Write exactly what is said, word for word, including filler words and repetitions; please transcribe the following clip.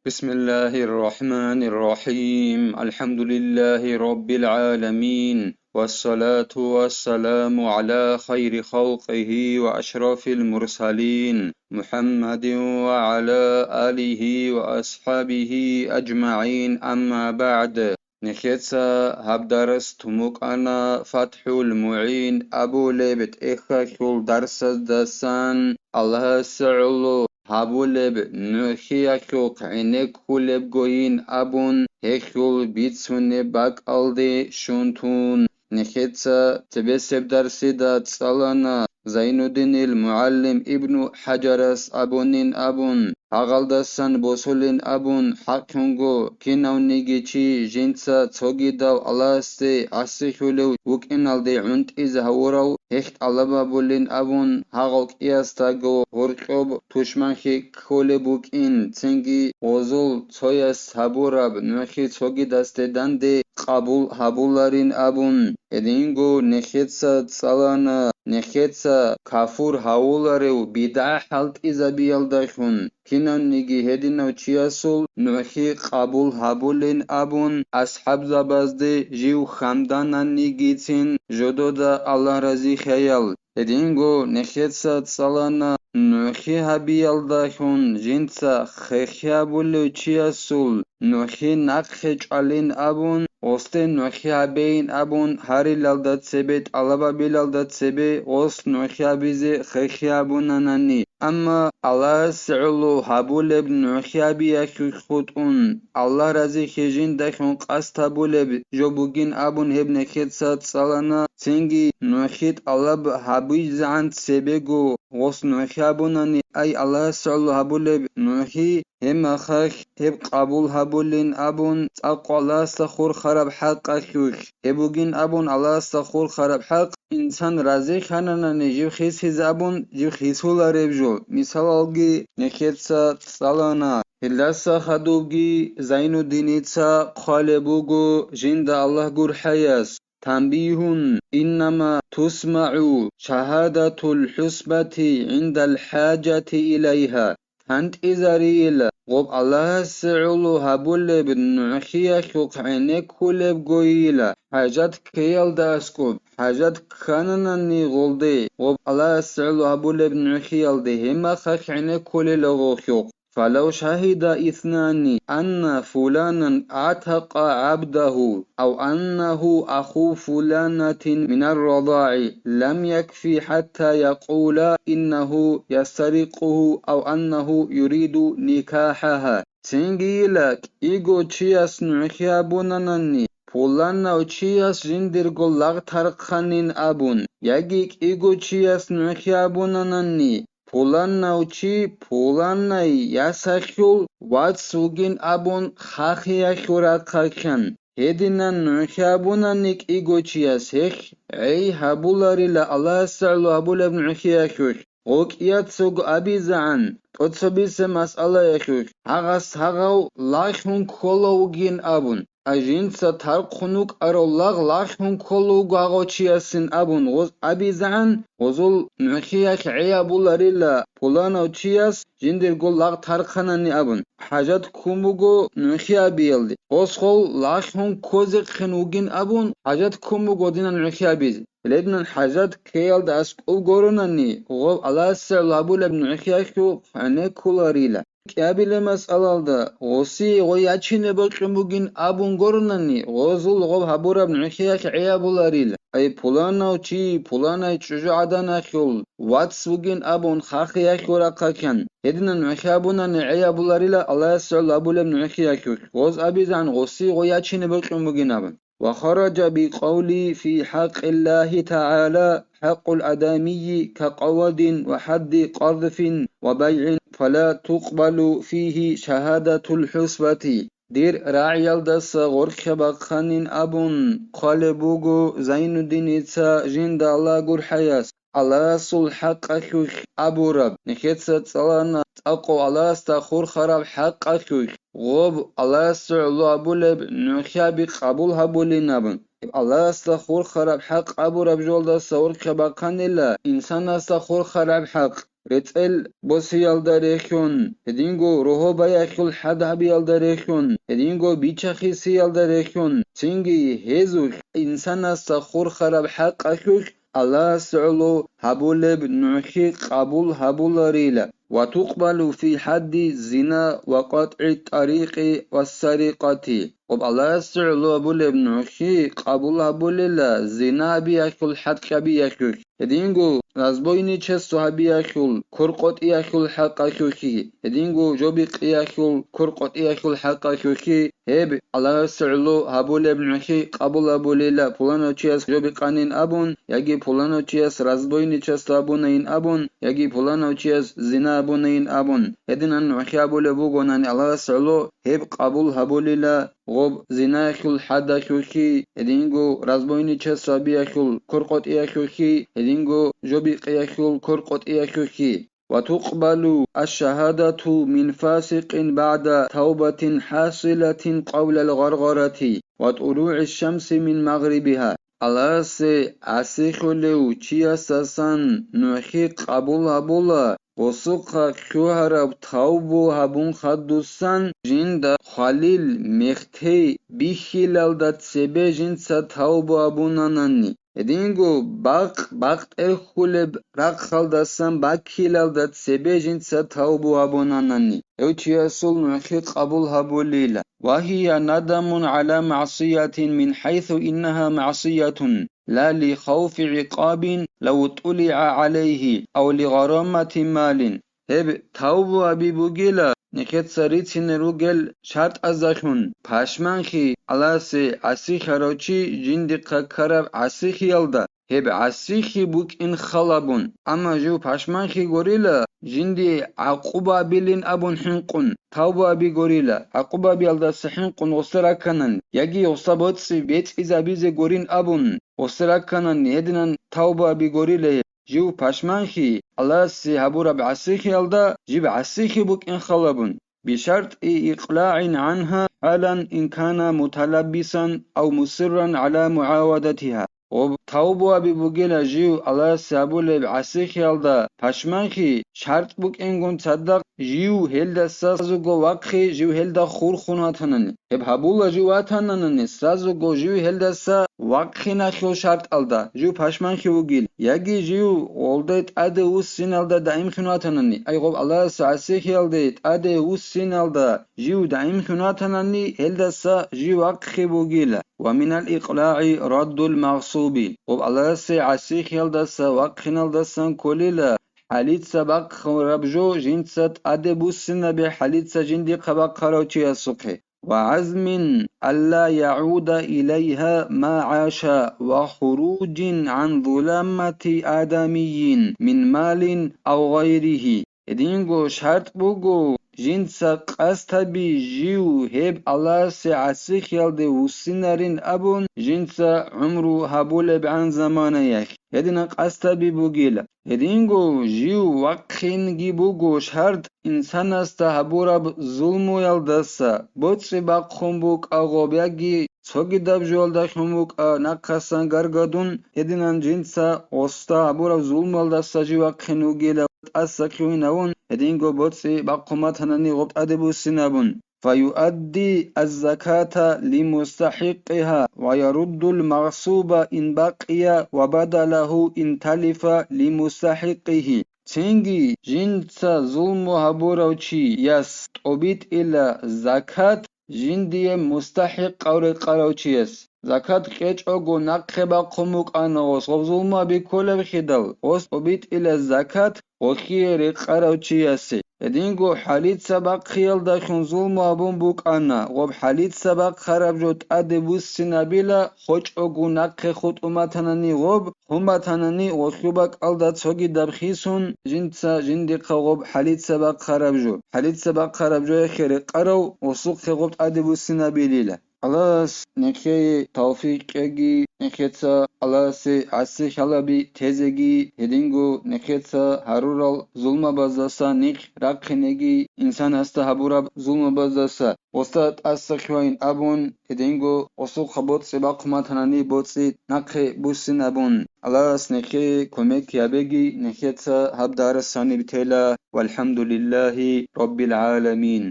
بسم الله الرحمن الرحيم. الحمد لله رب العالمين. والصلاة والسلام على خير خلقه وأشرف المرسلين محمد وعلى آله وأصحابه أجمعين. أما بعد. Нехеца гьаб дарс тумукъана ФатхӀул МугӀин абулеб тӀехьалъул дарсаздасан. Аллагьас гӀоло гьабулеб нугӀлъиялъухъ гӀенеккулебгойин абун, гьелъул бицунеб бакӀалде щун тун, нехеца цебесеб дарсида цӀалана Зайнуддинил мугӀалим Ибну ХӀаджарас абунин абун, гьагъалдасан босулин абун, хӀакълъунго кинавниги чи жинца цогидав Аллагьасде гӀасихьулев вукӀиналде гӀунтӀизе гьавурав гьелъ тӀалаб гьабулин абун, гьагъав кӀиясдаго гьоркьоб тушманлъи кколеб букӀин, цинги гъозул цояс гьабураб нугӀлъи цогидасде данде къабул гьабуларин абун, гьединго нехеца цӀалана, нехеца кафур гьавуларев бидгӀа хӀалтӀизабиялдалъун, кинавниги гьединав чиясул нугӀлъи къабул гьабулин абун, асхӀабзабазде жив хандананигицин жодода Аллагь разихьаял. Гьединго нехеца цӀалана нугӀлъи гьабиялдалъун жинца хехи гьабулев чиясул нугӀлъи нахъе чӀвалин абун, гъосде нугӀлъи гьабейин абун гьарилалда цебе, тӀалабабилалда цебе гъос нугӀлъи гьабизе хехи гьабунанани. Амма Аллагьас гӀоло гьабулеб нугӀлъи гьабиялъухъ хутӀун, Аллагь разихье жиндалъун къасд гьабулеб жо бугин абун гьеб нехеца цӀалана, цинги нугӀлъи тӀалаб гьабизегӀан цебего гъос нугӀлъи гьабунани, ай Аллагьас гӀоло гьабулеб нугӀлъи, гьебмахалъ гьеб къабул гьабулин абун, цӀакъ Аллагьасда хурхараб хӀакъалъулъ гьеб бугин абун Аллагьасда хурхараб хӀакъ, инсан разихьананани жив хисизе абун, жив хисулареб жо. Мисалалги нехеца цӀалана. Гьелдаса хадубги Зайнуддиница хъвалеб буго жинда Аллагь гурхӀаяс: تنبيه، إنما تسمع شهادة الحسبة عند الحاجة إليها. ГьантӀизарийила, гъоб Аллагьасе гӀоло гьабулеб нугӀлъиялъухъ гӀенеккулебгойила, хӀажат ккеялда аскӀоб, хӀажат ккананани гъолде, гъоб Аллагьасе гӀоло гьабулеб нугӀлъиялде гьебмахалъ гӀенеккулела гъолъухъ. فلو شهد اثنان أن فلانا أعتق عبده أو أنه أخو فلانة من الرضاع لم يكف حتى يقولا إنه يسترقه أو أنه يريد نكاحها. Цинги йила, кӀиго чияс нугӀлъи гьабунанани, пуланав чияс жиндирго лагъ тархъанин абун, яги кӀиго чияс нугӀлъи гьабунанани, пуланав чи пуланай ясалъул вац вугин абун хахиялъул рахъалъан, гьединан нугӀлъи гьабунани кӀиго чияс гьелъ гӀей гьабуларила Аллагьасе гӀоло гьабулеб нугӀлъиялъулъ. Гъо кӀияцаго абизегӀан, тӀоцебесеб масъалаялъулъ, гьагъас гьагъав лагълъун ккола вугин абун, а жинца тархъун вукӀарав лагъ лагълъун ккола вуго гьагъав чиясин абун гъоз абизегӀан, гъозул нугӀлъиялъ гӀей гьабуларила пуланав чияс жиндирго лагъ тархъанани абун, хӀажат ккун буго нугӀлъи гьабиялде, гъос гъов лагълъун ккозехъин вугин абун, хӀажат ккун буго гьединан нугӀлъи гьабизе. Гьединан хӀажат ккеялда аскӀов гуронани, гъов Аллагьасе гӀоло гьабулеб нугӀлъиялъухъ гӀенеккуларила. КӀиабилеб масъалалда, гъосие гъой ячине бокьун бугин абун гуронани, гъозул гъов гьабураб нугӀлъиялъ гӀей гьабуларила. Ай пуланав чи пуланай чӀужугӀаданалъул вац вугин абун хахиялъул рахъалъан, гьединан нугӀлъи гьабунани гӀей гьабуларила Аллагьасе гӀоло гьабулеб нугӀлъиялъулъ, гъоз абизегӀан гъосие гъой ячине бокьун бугин абун. وخرج بقولي في حق الله تعالى: حق الآدمي كقود وحد قذف وبيع فلا تقبل فيه شهادة الحسبة. Дир рагӀиялдаса гъоркьа бахъанин абун хъвалеб буго Зайнуддиница жинда Аллагь гурхӀаяс. Аллагьасул хӀакъалъулъ абураб, нехеца цӀалана цӀакъго Аллагьасда хурхараб хӀакъалъулъ, гъоб Аллагьасе гӀоло абулеб нугӀлъи гьаби къабул гьабулин абун. Аллагьасда хурхараб хӀакъ абураб жолдаса урхъа бахъанила инсанасда хурхараб хӀакъ. рецӀел босиялда рехьун, гьединго рогьобаялъул хӀад гьабиялда рехьун, гьединго бичахисиялда рехьун, цинги гьезулъ инсанасда хурхараб хӀакъалъулъ Аллагьас гӀоло гьабулеб нугӀлъи къабул гьабуларила. وتقبل في حد الزنا وقطع الطريق والسرقة. Гьоб Аллагьас гӀоло гьабулеб нугӀлъи къабул гьабулела зина гьабиялъул хӀакъабиялъулъ, гьединго разбойничество гьабиялъул, куркъотӀиялъул хӀакъалъулъги, гьединго жо бикъиялъул, куркъотӀиялъул хӀакъалъулъги, гьеб Аллагьас гӀоло гьабулеб нугӀлъи къабул гьабулела, пуланав чияс жо бикъанин абун, яги пуланав чияс разбойничество абунайин абун, яги пуланав чияс зина абунайин абун. Гьединан нугӀлъи гьабулеб бугонани Аллагьас гӀоло, гьеб къабул гьабулила гьоб зинаялъул хӀадалъулъги, гьединго разбойничество гьабиялъул куркъотӀиялъулъги, гьединго жо бикъиялъул куркъотӀиялъулъги. وتقبل الشهادة من فاسق بعد توبة حاصلة قبل الغرغرة وطلوع الشمس من مغربها. Аллагьасе гӀасихьулев чиясасан нугӀлъи къабул гьабула, гъосухъа лъугьараб тавбу гьабун хадусан жинда хвалил мехтей бихьилалда цебе жинца тавбу гьабунанани. Гьединго бакъ бакъ тӀерхьулеб рахъалдасан баккилалда цебе жинца тавбу гьабунанани, гьев чиясул нугӀлъи къабул гьабулила. وهي ندم على معصية من حيث إنها معصية لا لخوف عقاب لو طلع عليه أو لغرامة مال. Гьеб тавбу гьаби бугила, нижеца рицине ругел шартӀазалъун, пашманхъи Аллагьасе гӀасихьарав чи жиндихъа ккараб гӀасихьиялда, гьеб гӀасихьи букӀин халабун, амма жив пашманхъи гурила, жинди гӀакъуба абилин абун хӀинкъун, тавбу аби гурила, гӀакъуба абиялдаса хӀинкъун гъоса ракканан, яги гъоса боцӀи бецӀизабизе гурин абун гъоса ракканан, гьединан тавбу аби гурила гьеб. Жив пашманхъи, Аллагьасе гьабураб гӀасихьиялда жиб гӀасихьи букӀин халабун, بشرط إقلاع عنها حالا إن كان متلبسا أو مصرا على معاودتها. Гъоб тавбу аби бугила жив Аллагьасе гьабулеб гӀасихьиялда пашманхъи, шартӀ букӀингун цадахъ жив гьелдаса сразуго вахъи, жив гьелда хурхун ватанани. Гьеб гьабула жив ватананани, сразуго жив гьелдаса вахъиналъул шартӀалда жив пашманхъи вугил, яги жив гъолде тӀаде вуссиналда даимлъун ватанани, ай гъоб Аллагьасе гӀасихьиялде тӀаде вуссиналда жив даимлъун ватанани, гьелдаса жив вахъи бугила. ومن الإقلاع رد المغصوب. Гъоб Аллагьасе гӀасихьиялдаса вахъиналдасан кколила хӀалица бахъараб жо жинца тӀаде буссинабе хӀалица жиндихъа бахъарав чиясухъе. وعزم ألا يعود إليها ما عاش وخروج عن ظلمة آدمي من مال أو غيره. Гьединго шартӀ буго, жинца къасд гьаби жив гьеб Аллагьасе гӀасихьиялде вуссинарин абун, жинца гӀумру гьабулебгӀан заманаялъ. Гьединан къасд гьаби бугила. Гьединго жив вахъинги буго шартӀ инсанасда гьабураб зулмуялдаса, боцӀи бахъун букӀа гъоб яги цогидаб жоялдалъун букӀа нахъасан гаргадун, гьединан жинца гъосда гьабураб зулмуялдаса жив вахъин вугила тӀаса лъугьинавун, гьединго боцӀи бахъун батанани гъоб тӀаде буссинабун. فيؤدي الزكاة لمستحقها ويرد المغصوب إن بقي وبدله إن تلف لمستحقه. Цинги жинца зулму гьабурав чияс тӀобитӀила закат жиндие мустахӀикъав рекъарав чияс. Закат кьечӀого нахъе бахъун букӀана гъос, гъоб зулму гьабикколеб хидал, гъос тӀобитӀила закат гъолъие рекъарав чиясе. Гьединго хӀалица бахъиялдалъун зулму гьабун букӀана, гъоб хӀалица бахъараб жо тӀаде буссинабила, хочӀого нахъе хутӀун батанани гъоб, хун батанани гъолъу бакӀалда цогидаб хисун, жинца жиндихъа гъоб хӀалица бахъараб жо. ХӀалица бахъараб жояхъе рекъарав гъосухъе гъоб тӀаде буссинабилила. Аллагьас нехее тавфикъ кьеги, нехеца Аллагьасе гӀасилъалаби тезеги, гьединго нехеца гьарурал зулмабаздаса нихъ рахъинеги, инсанасда гьабураб зулмабаздаса, гъосда тӀаса хьвайин абун, гьединго гъосухъа боцӀи бахъун батанани боцӀи нахъе буссин абун, Аллагьас нехее кумек гьабеги, нехеца гьаб дарас гьаниб тела. ВалхӀамдулиллагьи раббил гӀаламин.